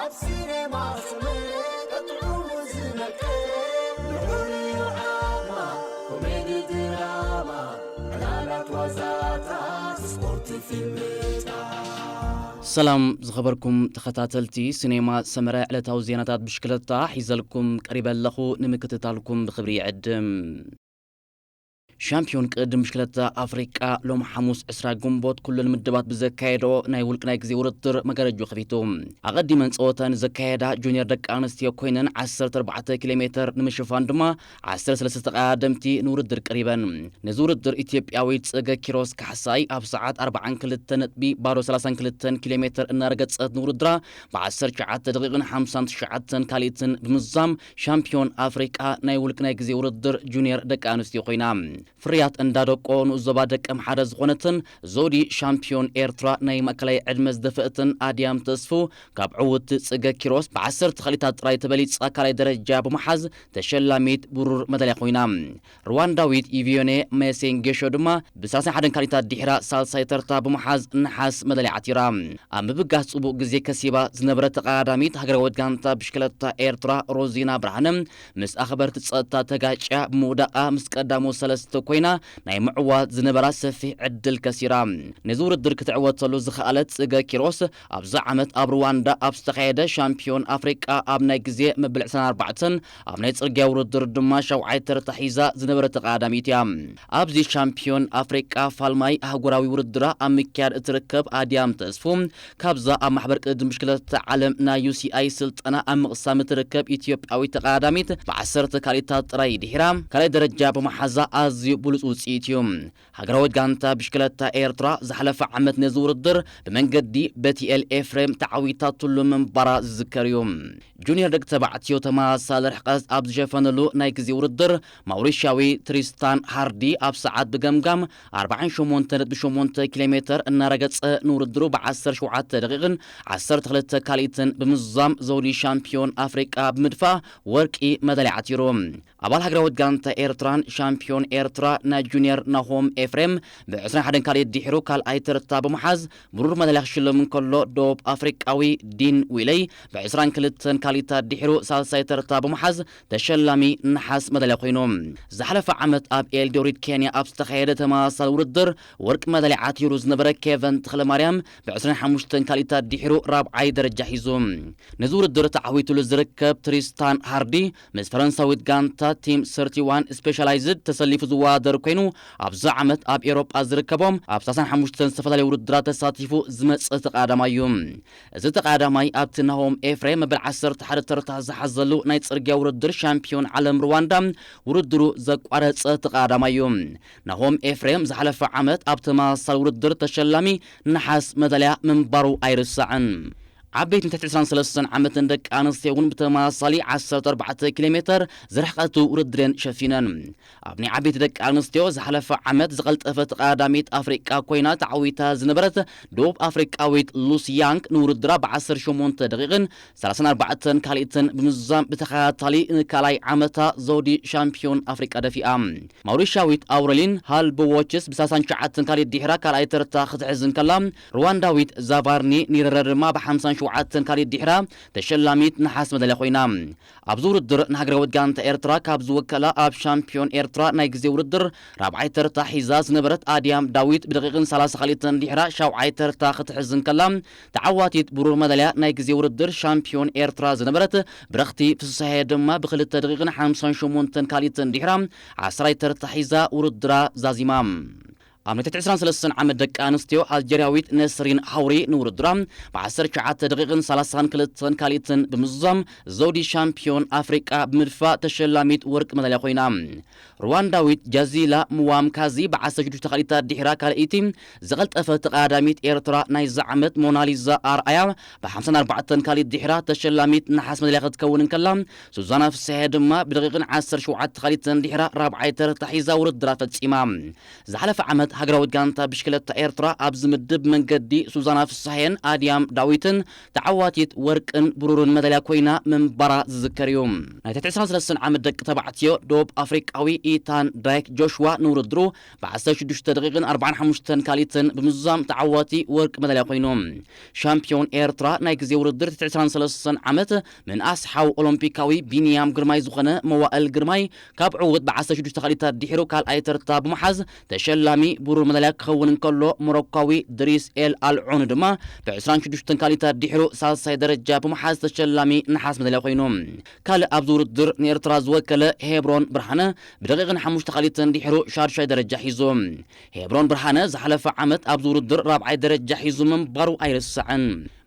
ኣብ ሲኔማ ሰመረ ቀጥዑ ዝነቀ፣ ንዑር እዩ ዓማ፣ ኮሜዲ ድራማ፣ ዕላላት ዋዛታት፣ ስፖርት ፊልምታት። ሰላም ዝኸበርኩም ተኸታተልቲ ሲኔማ ሰመረ፣ ዕለታዊ ዜናታት ብሽክለታ ሒዘልኩም ቀሪበ ኣለኹ። ንምክትታልኩም ብኽብሪ ይዕድም። ሻምፒዮን ቅድድም ብሽክለታ ኣፍሪቃ ሎም ሓሙስ ዕስራ ግንቦት ኩለን ምድባት ብዘካየዶ ናይ ውልቂ ናይ ግዜ ውድድር መጋረጆ ከፊቱ። ኣቐዲመን ጸወታ ንዘካየዳ ጁኒየር ደቂ ኣንስትዮ ኮይነን ዓሰርተ ኣርባዕተ ኪሎ ሜተር ንምሽፋን ድማ ዓሰርተ ሰለስተ ተቐዳደምቲ ንውድድር ቀሪበን። ነዚ ውድድር ኢትዮጵያዊት ጽገ ኪሮስ ካሕሳይ ኣብ ሰዓት ኣርባዓን ክልተ ነጥቢ ባዶ ሰላሳን ክልተን ኪሎ ሜተር እናረገጸት ንውድድራ ብዓሰርተ ትሽዓተ ደቂቕን ሓምሳን ትሽዓተን ካልኢትን ብምዝዛም ሻምፒዮን ኣፍሪቃ ናይ ውልቂ ናይ ግዜ ውድድር ጁኒየር ደቂ ኣንስትዮ ኮይና። ፍርያት እንዳደቆ ንኡስ ዞባ ደቂ ኣምሓረ ዝኾነትን ዘውዲ ሻምፒዮን ኤርትራ ናይ ማእከላይ ዕድመ ዝደፈእትን ኣድያም ተስፉ ካብ ዕውት ጽገ ኪሮስ ብዓሰርተ ካልኢታት ጥራይ ተበሊጻ ካልኣይ ደረጃ ብምሓዝ ተሸላሚት ብሩር መዳልያ ኮይና። ሩዋንዳዊት ኢቪዮኔ መሴንጌሾ ድማ ብሰላሳን ሓደን ካልኢታት ድሕራ ሳልሳይ ተርታ ብምሓዝ ነሓስ መዳልያ ዓቲራ። ኣብ ምብጋስ ጽቡቕ ግዜ ከሲባ ዝነበረት ተቐዳዳሚት ሃገራዊት ጋንታ ብሽክለታ ኤርትራ ሮዚና ብርሃነ ምስ ኣኽበርቲ ጸጥታ ተጋጭያ ብምውዳቓ ምስ ቀዳሞት ሰለስተ ኮይና ናይ ምዕዋት ዝነበራ ሰፊሕ ዕድል ከሲራ። ነዚ ውድድር ክትዕወተሉ ዝኸኣለት ጽገ ኪሮስ ኣብዚ ዓመት ኣብ ሩዋንዳ ኣብ ዝተኻየደ ሻምፒዮን ኣፍሪቃ ኣብ ናይ ግዜ መበል ዕስራን ኣርባዕተን ኣብ ናይ ጽርግያ ውድድር ድማ ሻውዓይ ተርታ ሒዛ ዝነበረት ተቐዳዳሚት እያ። ኣብዚ ሻምፒዮን ኣፍሪቃ ፋልማይ ኣህጉራዊ ውድድራ ኣብ ምክያድ እትርከብ ኣድያም ተስፉ ካብዛ ኣብ ማሕበር ቅድድም ብሽክለታ ዓለም ናይ ዩ ሲ ኣይ ስልጠና ኣብ ምቕሳም እትርከብ ኢትዮጵያዊት ተቐዳዳሚት ብዓሰርተ ካልኢታት ጥራይ ድሒራ ካልኣይ ደረጃ ብምሓዛ ኣዝዩ ብሉጽ ውጽኢት እዩ። ሃገራዊት ጋንታ ብሽክለታ ኤርትራ ዝሓለፈ ዓመት ነዚ ውድድር ብመንገዲ በቲኤል ኤፍሬም ተዓዊታትሉ ምንባራ ዝዝከር እዩ። ጁኒየር ደቂ ተባዕትዮ ተመሳሳሊ ርሕቀት ኣብ ዝሸፈነሉ ናይ ግዜ ውድድር ማውሪሽያዊ ትሪስታን ሃርዲ ኣብ ሰዓት ብገምጋም ኣርባዓን ሸሞንተን ነጥቢ ሸሞንተ ኪሎ ሜተር እናረገጸ ንውድድሩ ብዓሰርተ ሸውዓተ ደቂቕን ዓሰርተ ክልተ ካልኢትን ብምዝዛም ዘውዲ ሻምፒዮን ኣፍሪቃ ብምድፋእ ወርቂ መዳልያ ዓቲሩ። ኣባል ሃገራዊት ጋንታ ኤርትራን ሻምፒዮን ኤርትራ ናይ ጁኒየር ናሆም ኤፍሬም ብዕስራን ሓደን ካልኢት ድሒሩ ካልኣይ ተርታ ብምሓዝ ብሩር መዳልያ ክሽለም እንከሎ፣ ደቡብ ኣፍሪቃዊ ዲን ዊለይ ብዕስራን ክልተን ካልኢታት ድሒሩ ሳልሳይ ተርታ ብምሓዝ ተሸላሚ ነሓስ መዳልያ ኮይኑ። ዝሓለፈ ዓመት ኣብ ኤልዶሪት ኬንያ ኣብ ዝተኻየደ ተመሳሳሊ ውድድር ወርቂ መዳልያ ዓቲሩ ዝነበረ ኬቨን ተኽለማርያም ብዕስራን ሓሙሽተን ካልኢታት ድሒሩ ራብዓይ ደረጃ ሒዙ። ነዚ ውድድር ተዓዊቱሉ ዝርከብ ትሪስታን ሃርዲ ምስ ፈረንሳዊት ጋንታ ቲም ሰርቲዋን ስፔሻላይዝድ ተሰሊፉ ዝወዳደር ኮይኑ፣ ኣብዚ ዓመት ኣብ ኤውሮጳ ዝርከቦም ኣብ ሰላሳን ሓሙሽተን ዝተፈላለዩ ውድድራት ተሳቲፉ ዝመጽእ ተቐዳዳማይ እዩ። እዚ ተቐዳዳማይ ኣብቲ ናሆም ኤፍሬም መበል ዓሰርተ ሓደ ተርታ ዝሓዘሉ ናይ ጽርግያ ውድድር ሻምፒዮን ዓለም ሩዋንዳ ውድድሩ ዘቋረጸ ተቐዳዳማይ እዩ። ናሆም ኤፍሬም ዝሓለፈ ዓመት ኣብ ተመሳሳሊ ውድድር ተሸላሚ ነሓስ መዳልያ ምንባሩ ኣይርሳዕን። ዓበይትን ትሕቲ ዕስራን ሰለስተን ዓመትን ደቂ ኣንስትዮ እውን ብተመሳሳሊ ዓሰርተ ኣርባዕተ ኪሎ ሜተር ዝርሕቀቱ ውድድር እየን ሸፊነን። ኣብ ናይ ዓበይቲ ደቂ ኣንስትዮ ዝሓለፈ ዓመት ዝቐልጠፈት ተቐዳዳሚት ኣፍሪቃ ኮይና ተዓዊታ ዝነበረት ደቡብ ኣፍሪቃዊት ሉሲ ያንግ ንውድድራ ብ ዓሰርተ ሸሞንተ ደቂቕን ሰላሳን ኣርባዕተን ካልኢትን ብምዝዛም ብተኸታታሊ ንካልኣይ ዓመታ ዘውዲ ሻምፒዮን ኣፍሪቃ ደፊኣ። ማውሪሻዊት ኣውረሊን ሃልቦዎችስ ብ ሰላሳን ትሽዓተን ካልኢት ድሕራ ካልኣይ ተርታ ክትሕዝ እንከላ፣ ሩዋንዳዊት ዛቫርኒ ኒረረ ድማ ብ ሓምሳን ሸውዓተን ካልኢት ድሕራ ተሸላሚት ነሓስ መዳልያ ኮይና። ኣብዚ ውድድር ንሃገራዊት ጋንታ ኤርትራ ካብ ዝወከላ ኣብ ሻምፒዮን ኤርትራ ናይ ግዜ ውድድር ራብዓይ ተርታ ሒዛ ዝነበረት ኣድያም ዳዊት ብደቂቕን ሰላሳ ካልኢትን ድሕራ ሻውዓይ ተርታ ክትሕዝ እንከላ፣ ተዓዋቲት ብሩር መዳልያ ናይ ግዜ ውድድር ሻምፒዮን ኤርትራ ዝነበረት ብረኽቲ ፍስሃየ ድማ ብክልተ ደቂቕን ሓምሳን ሸሞንተን ካልኢትን ድሕራ ዓስራይ ተርታ ሒዛ ውድድራ ዛዚማ። ኣብ ናይ ትሕቲ ዕስራን ሰለስተን ዓመት ደቂ ኣንስትዮ ኣልጀርያዊት ነስሪን ሃውሪ ንውድድራ ብ ዓሰርተ ትሽዓተ ደቂቕን ሰላሳን ክልተን ካልኢትን ብምዝዛም ዘውዲ ሻምፒዮን ኣፍሪቃ ብምድፋእ ተሸላሚት ወርቂ መዳልያ ኮይና። ሩዋንዳዊት ጃዚላ ምዋምካዚ ብ ዓሰርተ ሽዱሽተ ካልኢታት ድሕራ ካልኣይቲ ዝቐልጠፈት ተቐዳዳሚት ኤርትራ ናይዚ ዓመት ሞናሊዛ ኣርኣያ ብ ሓምሳን ኣርባዕተን ካልኢት ድሕራ ተሸላሚት ነሓስ መዳልያ ክትከውን እንከላ፣ ሱዛና ፍስሐ ድማ ብደቂቕን ዓሰርተ ሸውዓተ ካልኢትን ድሕራ ራብዓይ ተርታ ሒዛ ውድድራ ፈጺማ። ዝሓለፈ ዓመት ሃገራዊት ጋንታ ብሽክለታ ኤርትራ ኣብዚ ምድብ መንገዲ ሱዛና ፍስሃየን ኣድያም ዳዊትን ተዓዋቲት ወርቅን ብሩርን መዳልያ ኮይና ምንባራ ዝዝከር እዩ። ናይ ትሕቲ ዕስራን ሰለስተን ዓመት ደቂ ተባዕትዮ ደቡብ ኣፍሪቃዊ ኢታን ዳይክ ጆሽዋ ንውድድሩ ብ ዓሰርተ ሽዱሽተ ደቂቕን ኣርባዓን ሓሙሽተን ካሊትን ብምዝዛም ተዓዋቲ ወርቂ መዳልያ ኮይኑ። ሻምፒዮን ኤርትራ ናይ ግዜ ውድድር ትሕቲ ዕስራን ሰለስተን ዓመት ምንኣስ ሓው ኦሎምፒካዊ ቢንያም ግርማይ ዝኾነ መዋእል ግርማይ ካብ ዕዉት ብ ዓሰርተ ሽዱሽተ ካሊታት ድሒሩ ካልኣይ ተርታ ብምሓዝ ተሸላሚ ብሩር መዳልያ ክኸውን እንከሎ፣ ሞሮኳዊ ድሪስ ኤል ኣልዑን ድማ ብ ዕስራን ሽዱሽተን ካሊታት ድሒሩ ሳልሳይ ደረጃ ብምሓዝ ተሸላሚ ነሓስ መዳልያ ኮይኑ። ካልእ ኣብዚ ውድድር ንኤርትራ ዝወከለ ሄብሮን ብርሃነ ብደቂቕን ሓሙሽተ ካሊትን ድሒሩ ሻድሻይ ደረጃ ሒዙ። ሄብሮን ብርሃነ ዝሓለፈ ዓመት ኣብዚ ውድድር ራብዓይ ደረጃ ሒዙ ምንባሩ ኣይርስዕን።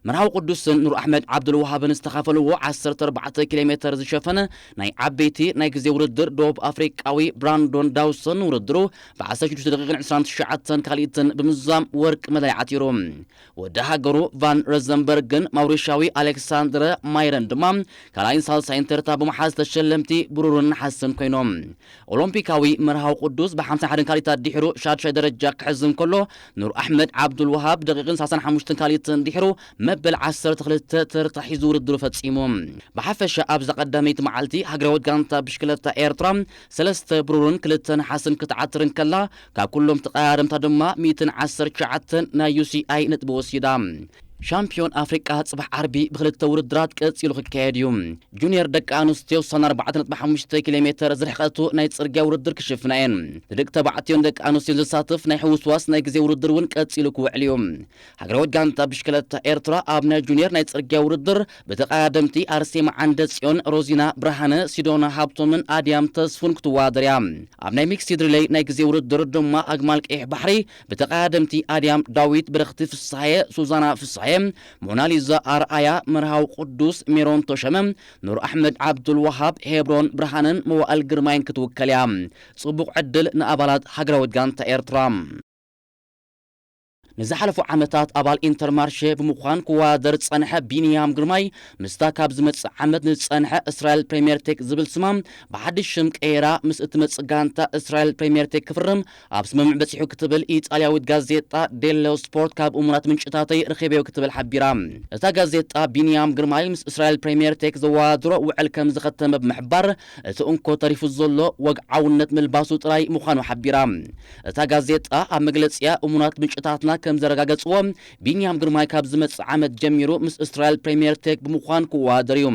መርሃዊ ቅዱስን ኑር ኣሕመድ ዓብዱልወሃብን ዝተኻፈልዎ ዓሰርተ ኣርባዕተ ኪሎ ሜተር ዝሸፈነ ናይ ዓበይቲ ናይ ግዜ ውድድር ደቡብ ኣፍሪቃዊ ብራንዶን ዳውሰን ውድድሩ ብ ዓሰርተ ሽዱሽተ ደቂቕን ዕስራን ትሽዓተን ካልኢትን ብምዝዛም ወርቂ መዳልያ ዓቲሩ። ወዲ ሃገሩ ቫን ረዘንበርግን ማውሪሻዊ ኣሌክሳንድረ ማይረን ድማ ካልኣይን ሳልሳይን ተርታ ብምሓዝ ተሸለምቲ ብሩርን ነሓስን ኮይኖም። ኦሎምፒካዊ መርሃዊ ቅዱስ ብ ሓምሳን ሓደን ካልኢታት ድሒሩ ሻድሻይ ደረጃ ክሕዝ እንከሎ፣ ኑር ኣሕመድ ዓብዱልወሃብ ደቂቕን ሰላሳን ሓሙሽተን ካልኢትን ድሒሩ መበል ዓሰርተ ክልተ ተርታ ሒዙ ውድድሩ ፈጺሙ። ብሓፈሻ ኣብዛ ቀዳመይቲ መዓልቲ ሃገራዊት ጋንታ ብሽክለታ ኤርትራ ሰለስተ ብሩርን ክልተ ነሓስን ክትዓትር እንከላ፣ ካብ ኩሎም ተቐዳደምታ ድማ ሚእትን ዓሰርተ ትሽዓተን ናይ ዩ ሲ ኣይ ነጥቢ ወሲዳ። ሻምፒዮን ኣፍሪቃ ጽባሕ ዓርቢ ብክልተ ውድድራት ቀጺሉ ክካየድ እዩ። ጁኒየር ደቂ ኣንስትዮ ስሳን ኣርባዕተ ነጥቢ ሓሙሽተ ኪሎ ሜተር ዝርሕቀቱ ናይ ጽርግያ ውድድር ክሽፍና እየን። ንደቂ ተባዕትዮን ደቂ ኣንስትዮን ዘሳትፍ ናይ ሕውስዋስ ናይ ግዜ ውድድር እውን ቀጺሉ ክውዕል እዩ። ሃገራዊት ጋንታ ብሽክለታ ኤርትራ ኣብ ናይ ጁኒየር ናይ ጽርግያ ውድድር ብተቐዳደምቲ ኣርሴማ ዓንደጽዮን፣ ሮዚና ብርሃነ፣ ሲዶና ሃብቶምን ኣድያም ተስፉን ክትወዳደር እያ። ኣብ ናይ ሚክስድ ሪሌይ ናይ ግዜ ውድድር ድማ ኣግማል ቀይሕ ባሕሪ ብተቐዳደምቲ ኣድያም ዳዊት፣ ብረኽቲ ፍስሃየ፣ ሱዛና ፍስሃየ፣ ሞናሊዛ ኣርኣያ፣ መርሃዊ ቅዱስ፣ ሜሮን ተሸመ፣ ኑር ኣሕመድ ዓብዱልወሃብ፣ ሄብሮን ብርሃንን መዋእል ግርማይን ክትውከል እያ። ጽቡቕ ዕድል ንኣባላት ሃገራዊት ጋንታ ኤርትራ። ንዝሓለፉ ዓመታት ኣባል ኢንተርማርሼ ብምዃን ክወዳደር ዝጸንሐ ቢንያም ግርማይ፣ ምስታ ካብ ዝመጽእ ዓመት ንዝጸንሐ እስራኤል ፕሪምየር ቴክ ዝብል ስማ ብሓድሽ ሽም ቀይራ ምስ እትመጽእ ጋንታ እስራኤል ፕሪምየር ቴክ ክፍርም ኣብ ስምምዕ በጺሑ ክትብል ኢጣልያዊት ጋዜጣ ዴሎ ስፖርት ካብ እሙናት ምንጭታተይ ረኺበዮ ክትብል ሓቢራ። እታ ጋዜጣ ቢንያም ግርማይ ምስ እስራኤል ፕሪምየር ቴክ ዘወዳድሮ ውዕል ከም ዝኸተመ ብምሕባር፣ እቲ እንኮ ተሪፉ ዘሎ ወግዓውነት ምልባሱ ጥራይ ምዃኑ ሓቢራ። እታ ጋዜጣ ኣብ መግለጺኣ፣ እሙናት ምንጭታትና ከም ዘረጋገጽዎ፣ ቢንያም ግርማይ ካብ ዝመጽእ ዓመት ጀሚሩ ምስ እስራኤል ፕሪምየር ቴክ ብምዃን ክወዳደር እዩ።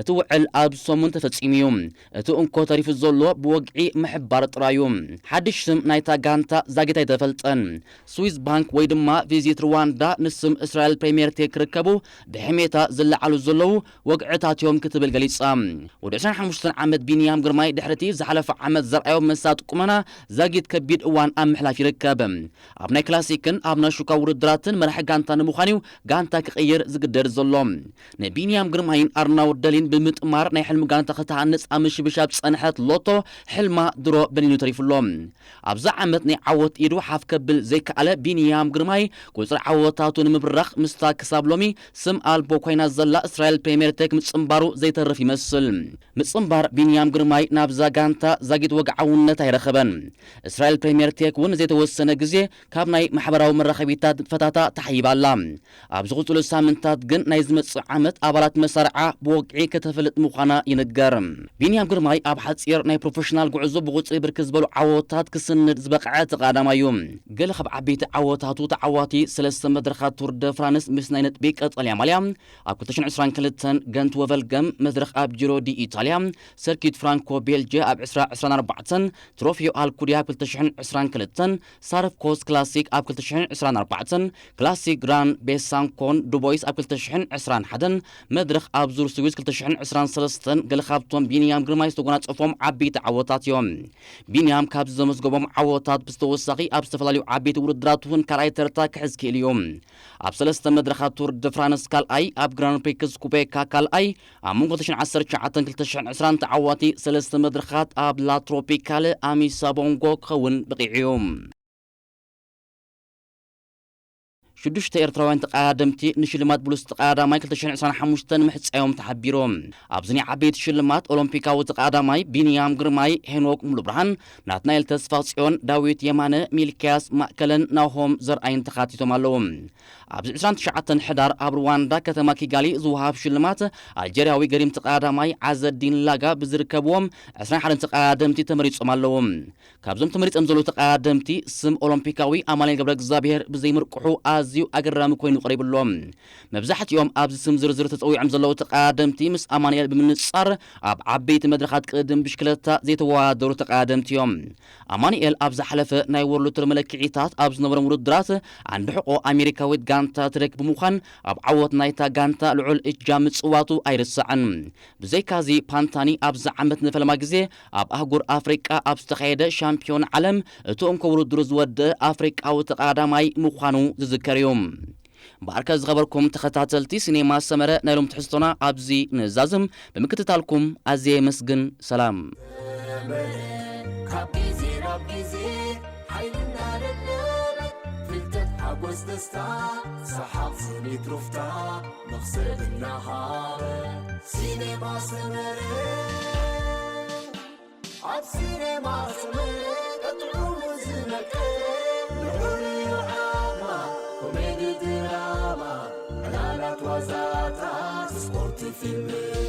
እቲ ውዕል ኣብዚ ሰሙን ተፈጺሙ እዩ። እቲ እንኮ ተሪፉ ዘሎ ብወግዒ ምሕባር ጥራይ እዩ። ሓድሽ ስም ናይታ ጋንታ ዛጊት ኣይተፈልጠን። ስዊስ ባንክ ወይ ድማ ቪዚት ሩዋንዳ ንስም እስራኤል ፕሪምየር ቴክ ክርከቡ ብሕሜታ ዝለዓሉ ዘለዉ ወግዕታት እዮም ክትብል ገሊጻ። ወዲ ዕስራን ሓሙሽተን ዓመት ቢንያም ግርማይ ድሕሪ እቲ ዝሓለፈ ዓመት ዘርኣዮ መሳጢ ቁመና ዛጊት ከቢድ እዋን ኣብ ምሕላፍ ይርከብ። ኣብ ናይ ክላሲክን ኣብ ናይ ሹካ ውድድራትን መራሒ ጋንታ ንምዃን እዩ ጋንታ ክቕይር ዝግደድ ዘሎ። ንቢንያም ግርማይን ኣርናውድ ደሊን ብምጥማር ናይ ሕልሚ ጋንታ ክትሃንጽ ኣብ ምሽብሻብ ዝጸንሐት ሎቶ፣ ሕልማ ድሮ በኒኑ ተሪፉ ኣሎ። ኣብዚ ዓመት ናይ ዓወት ኢዱ ሓፍ ከብል ዘይከኣለ ቢንያም ግርማይ፣ ቁጽሪ ዓወታቱ ንምብራኽ ምስታ ክሳብ ሎሚ ስም ኣልቦ ኮይና ዘላ እስራኤል ፕሪምየር ቴክ ምጽንባሩ ዘይተርፍ ይመስል። ምጽንባር ቢንያም ግርማይ ናብዛ ጋንታ ዛጊት ወግዓውነት ኣይረኸበን። እስራኤል ፕሪምየር ቴክ እውን ዘይተወሰነ ግዜ ካብ ናይ ማሕበራዊ መራኸቢታት ንጥፈታታ ተሓይባ ኣላ። ኣብ ዝቕጽሉ ሳምንታት ግን ናይ ዝመጽእ ዓመት ኣባላት መሳርዓ ብወግዒ ከተፈልጥ ምዃና ይንገር። ቢንያም ግርማይ ኣብ ሓጺር ናይ ፕሮፌሽናል ጉዕዞ ብቑጽሪ ብርክት ዝበሉ ዓወታት ክስንድ ዝበቕዐ እቲ ቀዳማይ እዩ። ገለ ካብ ዓበይቲ ዓወታቱ ተዓዋቲ ሰለስተ መድረኻት ቱር ደ ፍራንስ ምስ ናይ ነጥቢ ቀጠልያ ማልያ ኣብ ክልተ ሽሕን ዕስራን ክልተን፣ ገንት ወቨልገም መድረኽ ኣብ ጂሮ ዲ ኢታልያ፣ ሰርኪት ፍራንኮ ቤልጅ ኣብ ዕስራ ዕስራን ኣርባዕተን፣ ትሮፊዮ ኣልኩዲያ ኣብ ክልተ ሽሕን ዕስራን ክልተን፣ ሳረፍኮስ ክላሲክ ኣብ ክልተ ሽሕን ዕስራን ኣርባዕተን፣ ክላሲክ ግራን ቤሳንኮን ዱቦይስ ኣብ ክልተ ሽሕን ዕስራን ሓደን፣ መድረኽ ኣብ ዙር ስዊዝ ክልተ ሽሕን ዕስራን ሰለስተን ገለ ካብቶም ቢንያም ግርማይ ዝተጎናጸፎም ዓበይቲ ዓወታት እዮም። ቢንያም ካብዚ ዘመዝገቦም ዓወታት ብዝተወሳኺ ኣብ ዝተፈላለዩ ዓበይቲ ውድድራት እውን ካልኣይ ተርታ ክሕዝ ክኢሉ እዩ። ኣብ ሰለስተ መድረኻት ቱር ደ ፍራንስ ካልኣይ፣ ኣብ ግራን ፕሪክስ ኩቤካ ካልኣይ፣ ኣብ መንጎ ክልተ ሽሕን ዓሰርተ ትሽዓተን ክልተ ሽሕን ዕስራን ተዓዋቲ ሰለስተ መድረኻት ኣብ ላ ትሮፒካል ኣሚሳ ቦንጎ ክኸውን በቒዑ እዩ። ሽዱሽተ ኤርትራውያን ተቐዳደምቲ ንሽልማት ብሉጽ ተቐዳዳማይ ክልተ ሽሕን ዕስራን ሓሙሽተን ምሕጻዮም ተሓቢሩ። ኣብዚ ናይ ዓበይቲ ሽልማት ኦሎምፒካዊ ተቐዳዳማይ ቢንያም ግርማይ፣ ሄኖክ ሙሉብርሃን፣ ናትናኤል ተስፋጽዮን፣ ዳዊት የማነ፣ ሚልክያስ ማእከለን ናሆም ዘርኣይን ተኻቲቶም ኣለዉ። ኣብዚ ዕስራን ትሽዓተን ሕዳር ኣብ ሩዋንዳ ከተማ ኪጋሊ ዝወሃብ ሽልማት ኣልጀርያዊ ገዲም ተቐዳዳማይ ዓዘዲን ላጋ ብዝርከብዎም ዕስራን ሓደን ተቐዳደምቲ ተመሪጾም ኣለዉ። ካብዞም ተመሪጾም ዘለዉ ተቐዳደምቲ ስም ኦሎምፒካዊ ኣማኑኤል ገብረ እግዚኣብሔር ብዘይምርቅሑ ኣዝዩ ኣገራሚ ኮይኑ ቀሪቡ ኣሎ። መብዛሕትኦም ኣብዚ ስም ዝርዝር ተጸዊዖም ዘለዉ ተቐዳደምቲ ምስ ኣማኑኤል ብምንጻር ኣብ ዓበይቲ መድረኻት ቅድድም ብሽክለታ ዘይተወዳደሩ ተቐዳደምቲ እዮም። ኣማኑኤል ኣብ ዝሓለፈ ናይ ወርልድ ቱር መለክዒታት ኣብ ዝነበሮም ውድድራት ዓንዲ ሕቖ ኣሜሪካዊት ጋንታ ትሬክ ብምዃን ኣብ ዓወት ናይታ ጋንታ ልዑል እጃም ምጽዋቱ ኣይርሳዕን። ብዘይካዚ ፓንታኒ ኣብዚ ዓመት ንፈለማ ግዜ ኣብ ኣህጉር ኣፍሪቃ ኣብ ዝተኻየደ ሻምፒዮን ዓለም እቲ እንኮ ውድድሩ ዝወደአ ኣፍሪቃዊ ተቐዳዳማይ ምዃኑ ዝዝከር እዩ። እምበኣርከ ዝኸበርኩም ተኸታተልቲ ሲኔማ ሰመረ ናይ ሎም ትሕዝቶና ኣብዚ ንዛዝም። ብምክትታልኩም ኣዝየ የመስግን። ሰላም። ካብ ግዜ ናብ ግዜ ሓይልና ለለበ ፍልጠት ሓጎስ ደስታ ሰሓቕ ስኒት ሩፍታ መኽሰብ እናሃበ ሲኔማ ሰመረ ኣብ ሲኔማ ሰመረ ቀጥዑ ዝነቀ ልዑል እዩ ዓቕማ ኮሜዲ ድራማ ዕላላት ዋዛታት ስፖርት ፊልም